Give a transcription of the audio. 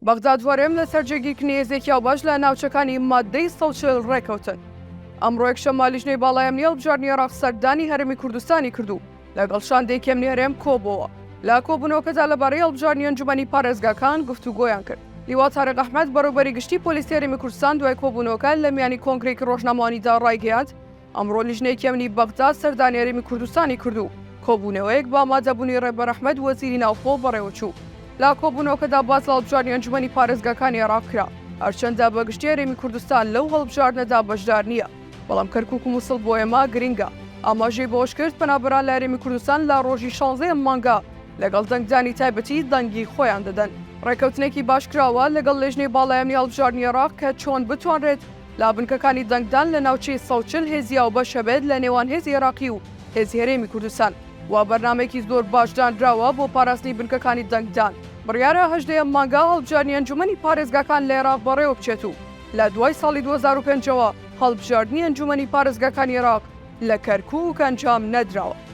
بەغداد و هەرێم لەسەر جێگیرکردنی هێزێکی هاوبەش لە ناوچەکانی ماددەی 140 ڕێکەوتن. ئەمڕۆ یەکشەممە لیژنەی باڵای ئەمنی هەڵبژاردنی عێراق سەردانی هەرێمی کوردستانی کرد و لەگەڵ شاندێکی ئەمنی هەرێم کۆبۆوە. لە کۆبوونەوەکەدا لەبارەی هەڵبژاردنی ئەنجومەنی پارێزگاکان گفتوگۆیان کرد. لیوا تاریق ئەحمەد، بەڕێوبەری گشتی پۆلیسی هەرێمی کوردستان دوای کۆبوونەوەکە لە میانی کۆنگرەیەکی ڕۆژنامەوانیدا ڕایگەیاند، ئەمڕۆ لیژنەیەکی ئەمنی بەغدا سەردانی هەرێمی کوردستانی کرد و کۆبوونەوەیەک بە ئامادەبوونی ڕێبەر ئەحمەد وەزیری ناوخۆ بەڕێوەچوو. لە کۆبوونەوەکەدا باس لە هەڵبژاردنی ئەنجومەنی پارێزگاکانی عێراق کرا، هەرچەندە بە گشتی هەرێمی کوردستان لەو هەڵبژاردنەدا بەشدار نییە، بەڵام کەرکوک و موسڵ بۆ ئێمە گرنگە. ئاماژەی بەوەشکرد، پەنابەران لە هەرێمی کوردستان لە ڕۆژی شانزەی ئەم مانگە لەگەڵ دەنگدانی تایبەتی دەنگی خۆیان دەدەن. ڕێککەوتنێکی باش کراوە لەگەڵ لێژنەی باڵای ئەمنی هەڵبژاردنی عێراق کە چۆن بتوانرێت لە بنکەکانی دەنگدان لە ناوچەی 140 هێزی هاوبەش هەبێت لە نێوان هێزی عێراقی و هێزی هەرێمی کوردستان و بەرنامەیەکی زۆر باش دانراوە بۆ پاراستنی بنکەکانی دەنگدان. بڕیارە 18 ئەم مانگە هەڵبژاردنی ئەنجومەنی پارێزگاکان لە عێراق بەڕێوەبچێت و لە دوای ساڵی 2005 ەوە هەڵبژاردنی ئەنجومەنی پارێزگاکانی عێراق لە کەرکوک ئەنجام نەدراوە.